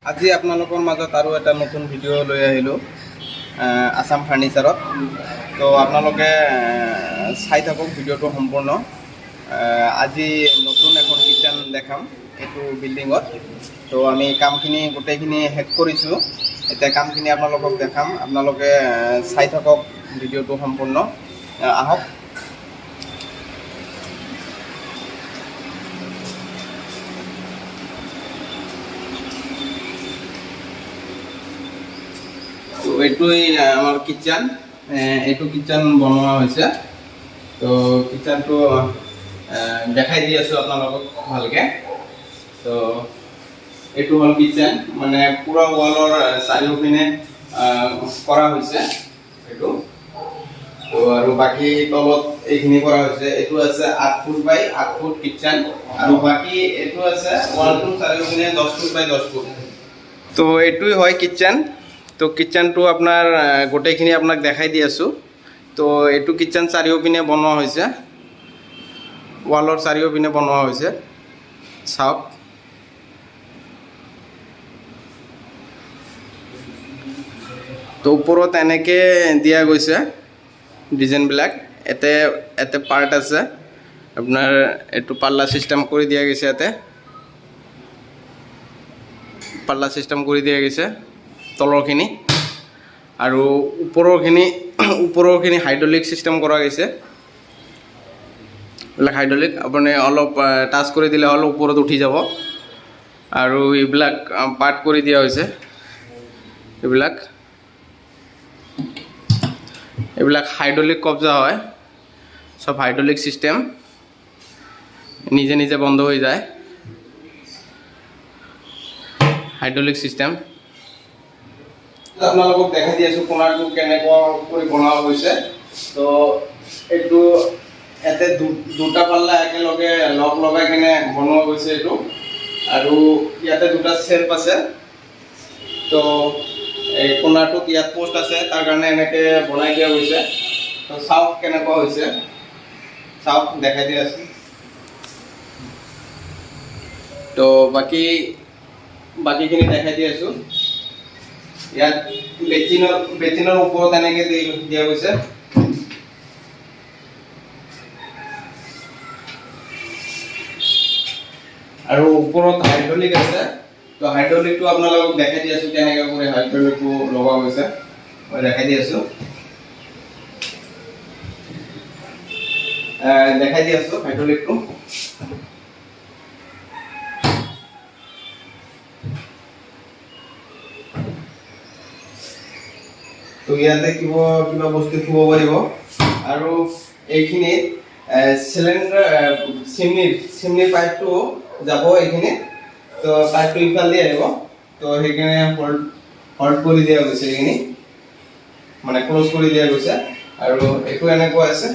আজি আপোনালোকৰ মাজত আৰু এটা নতুন ভিডিঅ' লৈ আহিলোঁ আছাম ফাৰ্নিচাৰত। তো আপোনালোকে চাই থাকক ভিডিঅ'টো সম্পূৰ্ণ। আজি নতুন এখন কিটচেন দেখাম এইটো বিল্ডিঙত। তো আমি কামখিনি গোটেইখিনি শেষ কৰিছোঁ, এতিয়া কামখিনি আপোনালোকক দেখাম। আপোনালোকে চাই থাকক ভিডিঅ'টো সম্পূৰ্ণ। আহক। তো এইটোৱেই আমাৰ কিটচেন। এইটো কিটচেন বনোৱা হৈছে। তো কিটচেনটো দেখাই দি আছোঁ আপোনালোকক ভালকে। তো এইটো হ'ল কিটচেন, মানে পুৰা ৱালৰ চাৰিওপিনে কৰা হৈছে এইটো। তো আৰু বাকী তলত এইখিনি কৰা হৈছে। এইটো আছে 8 ফুট বাই 8 ফুট কিটচেন আৰু বাকী এইটো আছে ৱালটো চাৰিওপিনে 10 ফুট বাই 10 ফুট। তো এইটোৱেই হয় কিটচেন। তো কিটচেনটো আপোনাৰ গোটেইখিনি আপোনাক দেখাই দি আছোঁ। তো এইটো কিটচেন চাৰিওপিনে বনোৱা হৈছে, ৱালৰ চাৰিওপিনে বনোৱা হৈছে, চাওক। তো ওপৰত এনেকৈ দিয়া গৈছে ডিজাইনবিলাক। ইয়াতে ইয়াতে পাৰ্ট আছে আপোনাৰ, এইটো পাল্লা চিষ্টেম কৰি দিয়া গৈছে। ইয়াতে পাল্লা চিষ্টেম কৰি দিয়া গৈছে তলৰখিনি আৰু ওপৰৰখিনি হাইড্ৰলিক চিষ্টেম কৰা গৈছে। এইবিলাক হাইড্ৰলিক, আপুনি অলপ টাচ কৰি দিলে হ'ল ওপৰত উঠি যাব। আৰু এইবিলাক পাৰ্ট কৰি দিয়া হৈছে। এইবিলাক এইবিলাক হাইড্ৰলিক কব্জা হয়, চব হাইড্ৰলিক চিষ্টেম, নিজে নিজে বন্ধ হৈ যায়, হাইড্ৰলিক চিষ্টেম। আপোনালোকক দেখাই দি আছোঁ কোণাৰটো কেনেকুৱা কৰি বনোৱা হৈছে। তো এইটো ইয়াতে দুটা পাল্লা একেলগে লগ লগাই কিনে বনোৱা গৈছে এইটো। আৰু ইয়াতে দুটা চেল্ফ আছে। তো এই কোণাৰটোত ইয়াত পোষ্ট আছে, তাৰ কাৰণে এনেকৈ বনাই দিয়া গৈছে। তো চাওক কেনেকুৱা হৈছে, চাওক, দেখাই দি আছোঁ। তো বাকীখিনি দেখাই দি আছোঁ। ইয়াত বেচিনৰ ওপৰত এনেকে দিয়া গৈছে। আৰু ওপৰত হাইড্ৰলিক আছে। তো হাইড্ৰলিকটো আপোনালোকক দেখাই দি আছোঁ, কেনেকৈ কৰি হাইড্ৰলিকটো লগোৱা গৈছে মই দেখাই দি আছোঁ। দেখাই দি আছোঁ হাইড্ৰলিকটো। তো ইয়াতে কিবা কিবা বস্তু থ'ব পাৰিব। আৰু এইখিনিত চিলিণ্ডাৰ, চিমনিৰ পাইপটো যাব এইখিনিত। তো পাইপটো ইফাল দি আহিব। তো সেইকাৰণে হল্ড কৰি দিয়া গৈছে এইখিনি, মানে ক্ল'জ কৰি দিয়া গৈছে। আৰু এইটো এনেকুৱা আছে।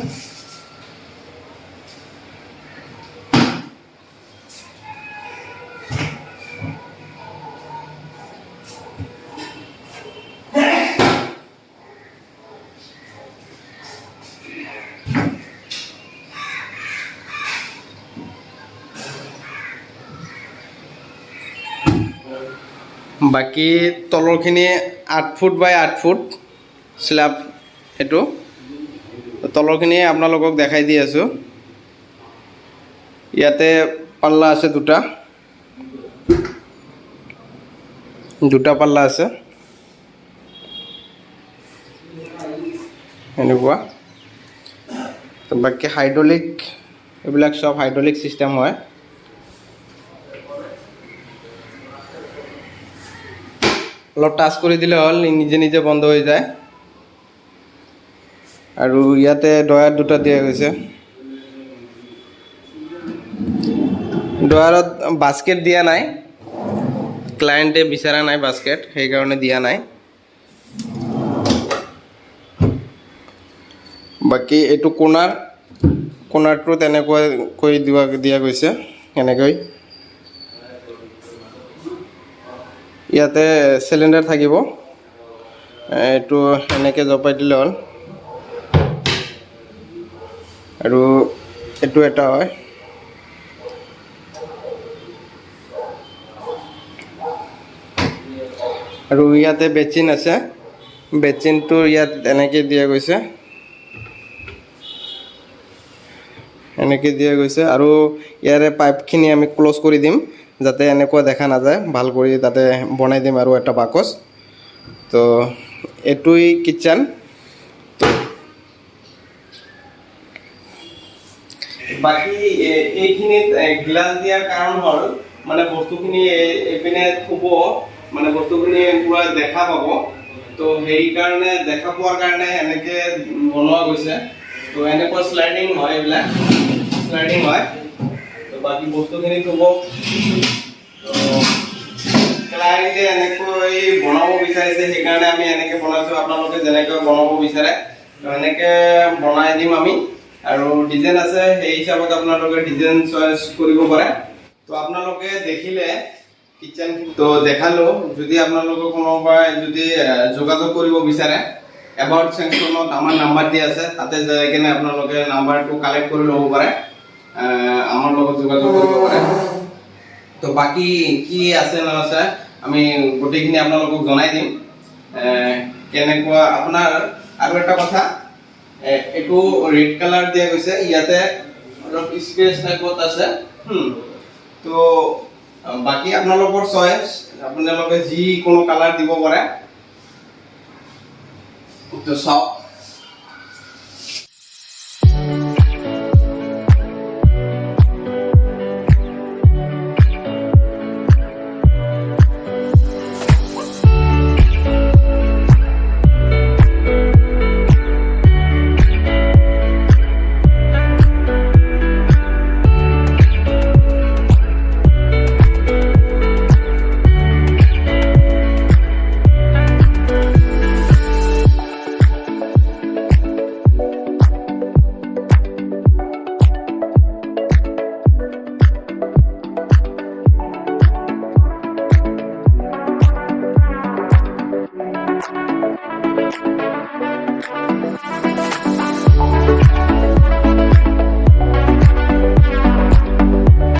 বাকী তলৰখিনি 8 ফুট বাই 8 ফুট শ্লেব। এইটো তলৰখিনি আপোনালোকক দেখাই দি আছোঁ। ইয়াতে পাল্লা আছে দুটা, দুটা পাল্লা আছে এনেকুৱা। তো বাকী হাইড্ৰলিক, এইবিলাক চব হাইড্ৰলিক চিষ্টেম হয়। অলপ টাচ কৰি দিলে হ'ল, নিজে নিজে বন্ধ হৈ যায়। আৰু ইয়াতে ডয়াৰ দুটা দিয়া গৈছে। ডয়াৰত বাস্কেট দিয়া নাই, ক্লায়েণ্টে বিচৰা নাই বাস্কেট, সেইকাৰণে দিয়া নাই। বাকী এইটো কোণাৰটো তেনেকুৱা কৰি দিয়া গৈছে এনেকৈ। ইয়াতে চিলিণ্ডাৰ থাকিব, এইটো এনেকৈ জপাই দিলে হ'ল। আৰু এইটো এটা হয়। আৰু ইয়াতে বেচিন আছে। বেচিনটো ইয়াত এনেকৈ দিয়া গৈছে, এনেকৈ দিয়া গৈছে। আৰু ইয়াৰে পাইপখিনি আমি ক্ল'জ কৰি দিম, যাতে এনেকুৱা দেখা নাযায়। ভাল কৰি তাতে বনাই দিম আৰু এটা বাকচ। তো এইটোৱেই কিটচেন। বাকী এইখিনিত গ্লাছ দিয়াৰ কাৰণ হ'ল মানে বস্তুখিনি এইপিনে থ'ব, মানে বস্তুখিনি পূৰা দেখা পাব। তো সেইকাৰণে, দেখা পোৱাৰ কাৰণে এনেকৈ বনোৱা গৈছে। তো এনেকুৱা শ্লাইডিং হয়, এইবিলাক শ্লাইডিং হয়। তো বাকী বস্তুখিনি থ'ব। তো ক্লায়েণ্টে এনেকৈ বনাব বিচাৰিছে, সেইকাৰণে আমি এনেকৈ বনাইছোঁ। আপোনালোকে যেনেকৈ বনাব বিচাৰে, তো এনেকৈ বনাই দিম আমি। আৰু ডিজাইন আছে, সেই হিচাপত আপোনালোকে ডিজাইন চইচ কৰিব পাৰে। তো আপোনালোকে দেখিলে কিটচেন তো দেখালো। যদি আপোনালোকে কোনোবাই যদি যোগাযোগ কৰিব বিচাৰে, এবাউট ছেকশ্যনত আমাৰ নাম্বাৰ দিয়া আছে। তাতে যাই কেনে আপোনালোকে নাম্বাৰটো কালেক্ট কৰি ল'ব পাৰে, আমাৰ লগত যোগাযোগ কৰিব পাৰে। তো বাকী কি আছে না আছে, আমি গোটেইখিনি আপোনালোকক জনাই দিম। কেনেকুৱা আপোনাৰ আৰু এটা কথা, এইটো ৰেড কালাৰ দিয়া গৈছে। ইয়াতে অলপ স্পেচ টাইপত আছে। তো বাকী আপোনালোকৰ চইচ, আপোনালোকে যিকোনো কালাৰ দিব পাৰে। তো চাওক।